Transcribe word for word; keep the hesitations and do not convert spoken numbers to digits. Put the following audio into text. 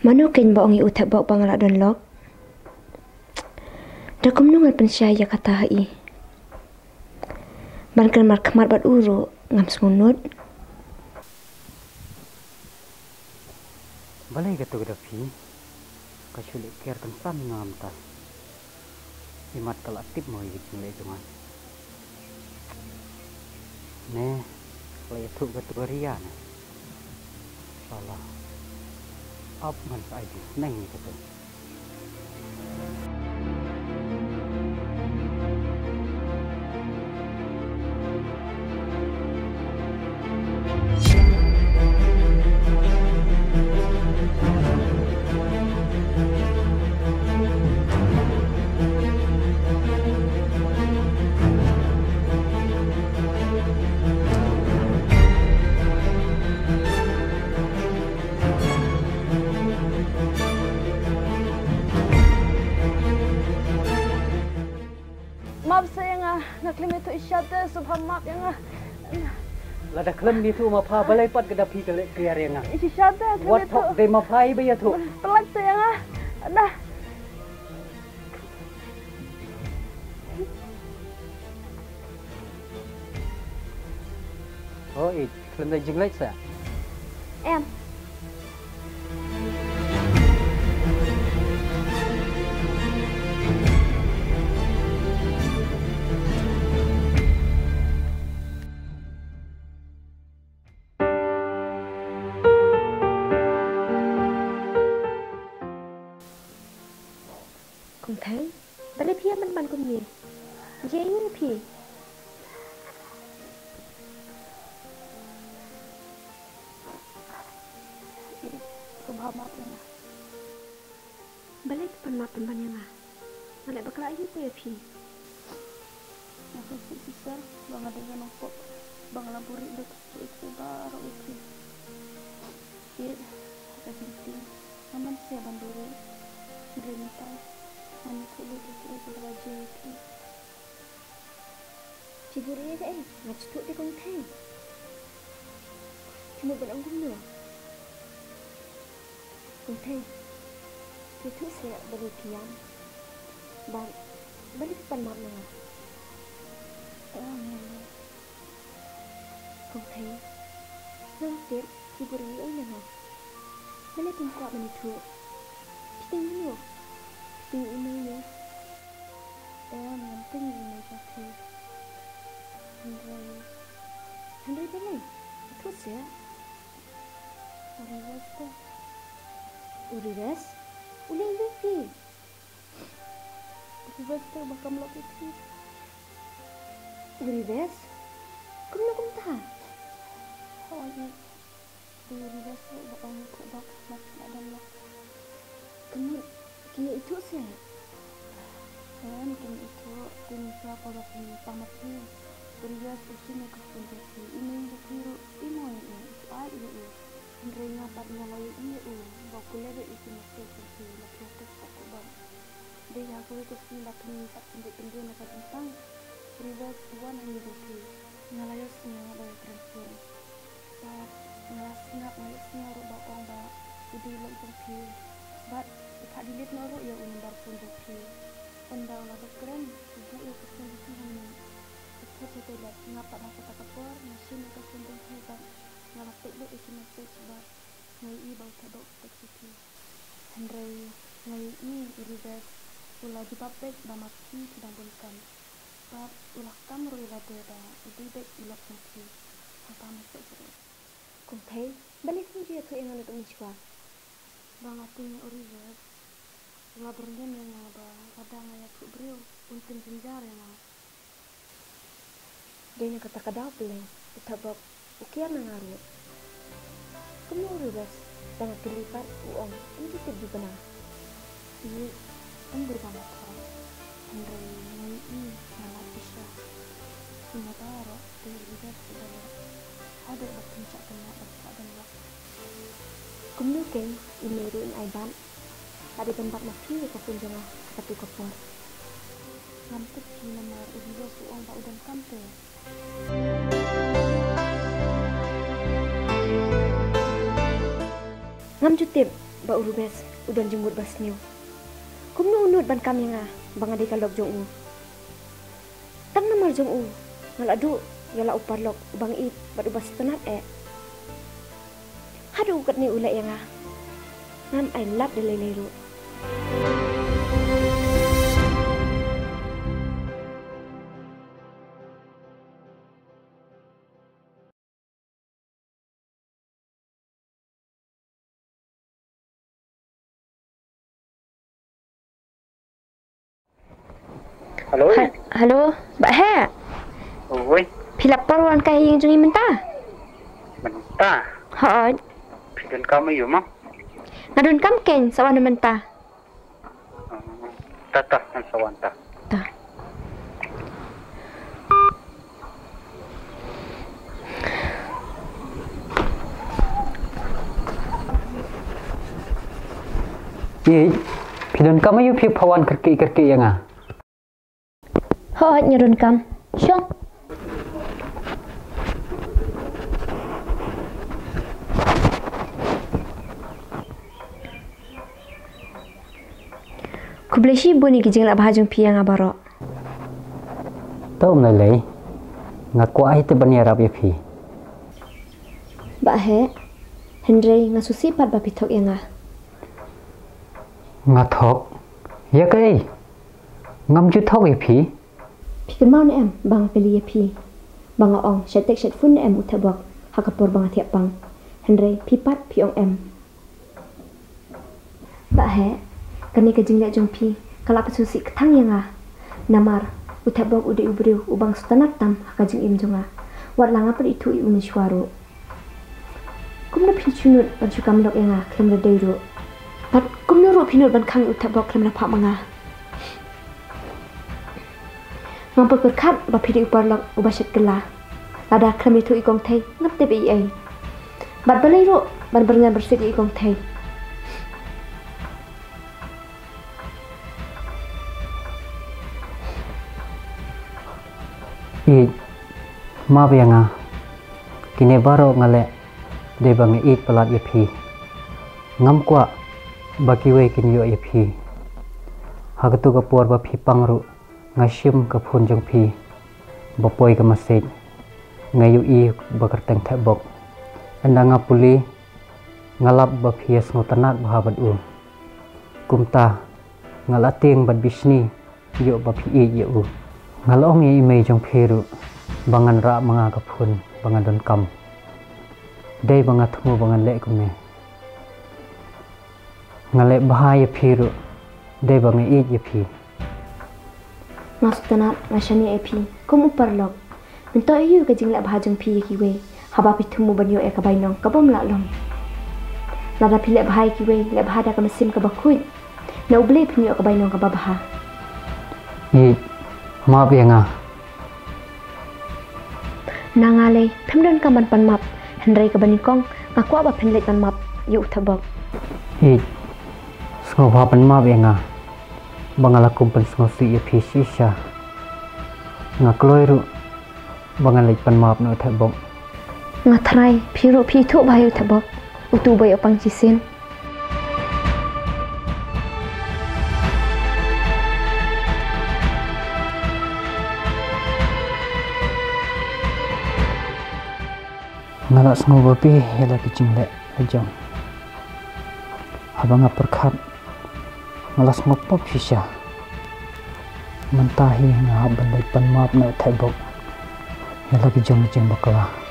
Mano kein ba ong ïa u Thepbok ba nga la don lok? Da kumno ngan pynshai ïa kata ha i? Ban kren markhmat bad u ruh ngam sngewnud. Balei kato ka da phi? Ka shu leh ker kynsan nga mynta. Imat ka la tip mo ïa ka jingleh jong nga. Ne, la ïathuh ka tu ka Ria ne. Sala. Ap ngan sa ai jingsneng ïa ka tu. Map sa ïa nga, nga klim ïathuh shisha te, sngewbha map ïa nga. Lada khlem ïathuh ma pha, balei pat ka da phi ka leh ker ïa nga? Shisha te, klim ïathuh. Wat thok dei ma pha i ba ïathuh. Pynlait te ïa nga. Nah. Oh, i khlem da jingleh sa. Em. Kong Thei, balei phi ïa man man kumne? Jia ïa phi. Sngewbha map ïa nga. Balei phi pan map pynban ïa nga? Nga leh bakla aïu ïa phi? Nga sngewsih shisha ba nga dei ka nongpop ba nga la buhrieh lut ïa kiei baroh ïa phi. Kit ha ka jingtieng ngam ban sngewbha ban buhrieh. Hynrei mynta ngan ïathuh lut ïa kiei kiba la jia ïa phi. Phi buhrieh ïa kaei? Nga sngewthuh te Kong Thei. Phi mut ban ong kumno? Kong Thei, phi ïathuh seh balei phi ïam bad balei phi pan map na nga? Em, em, em. Kong Thei, nga tip phi buhrieh ïa u na nga. Balei phim kwah ban ïathuh? Phi tieng mano? Phi tieng i mei ne? Em, ngam tieng i mei jong phi. Hynrei, hynrei balei? Ïathuh seh. U Rives te. U Rives? U leh aïu ïa phi? U Rives te uba kam lok ïa phi. U Rives? Kumno kumta? Hooid, u Rives te uba ong ïa u Thepbok ba phi la don lok. Ka mut ki ïathuh seh? Em, kim ïathuh, te mynta por ba phi pang ma phi, u Rives u shim ïa ka phone jong phi, i mei jong phi ruh i mo ïa u, u ai ïa u. Hynrei nga pat nga la ïohi ïa u ba u pule beit ïa ki message jong phi ba phi text bad u Thepbok. Dei ha kawei ka sngi ba phin sah pynduh pyndiaw na ka jingpang, u Rives u wan ha ïing jong phi. Nga la ïohsngew ba u kren phone. Bad nga la sngap, nga ïohsngew ruh ba u ong ba u dei u lok jong phi. Bad u phah delete noh ruh ïa u number phone jong phi. Ynda u la dep kren, u buh ïa ka phone jong phi hangne. U phut ha toilet, nga pat ha kata ka por nga shim ïa ka phone jong phi bad nga la peit lut ïa ki message bad nga ïohi ba u Thepbok u text ïa phi. Hynrei nga ïohi u Rives u la jubab beit ba ma phi phi dang bun kam. Bad u la kam ruh ïalade ba u dei beit u lok jong phi. Hangta message ruh. Kong Thei, balei phim ju ïathuh ïa nga naduh mynshuwa? Ba nga tieng ïa u Rives u la byrngem ïa nga ba lada nga ïathuh briew un pynjynjar ïa nga. Dei na kata ka daw pynlong u Thepbok u kiar na nga ruh. Kumno u Rives? Da nga kylli pat u ong un ju tip ju bna. Ïeit, ym dei ba nga thok, hynrei nga ïohi, nga lait shisha. Kine baroh dei u Rives uba leh. Haduh ba phin shah kynnoh ba phi la don lok. Kumno kein, i mei ruh in ai bat. La dei ban bat ma phi ïa ka phone jong nga ha katu ka por. Ngam tip phi namar u Rives u ong ba u donkam te. Ngam ju tip, ba u Rubes u don jingmut ba sniew. Kumno u nud ban kam ïa nga ba nga dei ka lok jong u? Tang namar jong u nga la duh ïa la u paralok uba nga ïeit bad uba sngewtynnat eh. Haduh katne u leh ïa nga, ngam ai lad da lei lei ruh. Hello. Ha-, hello, Bah Heh. Oi. Phi la por wan kai ha ïing jong ngi mynta? Mynta? Hooid. Phi donkam aïu ma? Nga donkam keiñ, sa wan mynta. Ta ta, ngan sa wan ta. Ta. Ïeit, phi donkam aïu phi pha wan kyrkieh kyrkieh ïa nga? Hooid, nga donkam. Shong. Khublei shibun ïa ki jingleh bha jong phi ïa nga baroh. To ym lei lei. Nga kwah hi te ban ïarap ïa phi. Bah Heh, hynrei nga sngewsih pat ba phi thok ïa nga. Nga thok? Ïa kaei? Ngam ju thok ïa phi. Phi kynmaw ne em ba nga kylli ïa phi, ba nga ong shet tek shet fun ne em u Thebok ha ka por ba nga thiah pang. Hynrei phi pat phi ong em. Bah Heh, kane ka jingleh jong phi ka la pynsngewsih kthang ïa nga. Namar u Thebok u dei u briew uba nga sngewtynnat tam ha ka jingim jong nga. Wat la nga pynithuh ïa u mynshuwa ruh. Kumno phin shu nud ban shu kam lok ïa nga khlem da dei ruh? Bad kumno ruh phin nud ban khang ïa u Thebok khlem da phah ma nga? Ngam pyrkhat ba phi dei u paralok uba shet kylla. Lada khlem ïathuh ïa i Kong Thei, ngam tip ïa ei. Bad balei ruh ban byrngan byrsit ïa i Kong Thei? Ïeit, map ïa nga. Kine baroh nga leh dei ba nga ïeit palat ïa phi. Ngam kwah ba kiwei kin ïoh ïa phi. Ha katu ka por ba phi pang ruh, nga shim ka phone jong phi ba poi ka message. Nga ïohi ba kyrteng Thebok. Ynda nga pule, nga lap ba phi ïa sngewtynnat bha bad u. Kumta nga la tieng bad bishni ïoh ba phi ïeit ïa u. Nga la ong ïa i mei jong phi ruh ba ngan rah ma nga ka phone ba nga donkam. Dei ba nga thmu ba ngan leh kumne. Nga leh bha ïa phi ruh dei ba nga ïeit ïa phi. Nga sngewtynnat, nga shaniah ïa phi kum u paralok. Mynta aïu ka jingleh bha jong phi ïa kiwei haba phi thmu ban ïoh ïa ka bainong ka bym lah long? Lada phi leh bha ïa kiwei, leh bha da ka mynsiem kaba khuid. Na U Blei phin ïoh ka bainong kaba bha. Ïeit, map ïa nga. Na nga lei, phim donkam ban pan map, hynrei kaba nyngkong nga kwah ba phin leit pan map ïa u Thebok. Ïeit, sngewbha pan map ïa nga ba nga la kum pynsngewsih ïa phi shisha. Nga kloi ruh ba ngan leit pan map na u Thebok. Nga tharai phi ruh phi ithuh bha ïa u Thebok, utu uba ïoh pang shisien. Nga la sngew babe ïa la ki jingleh la jong. Haba nga pyrkhat, nga la sngew pop shisha. Mynta hi nga hap ban leit pan map na u Thebok ïa la ki jong ki jingbakla.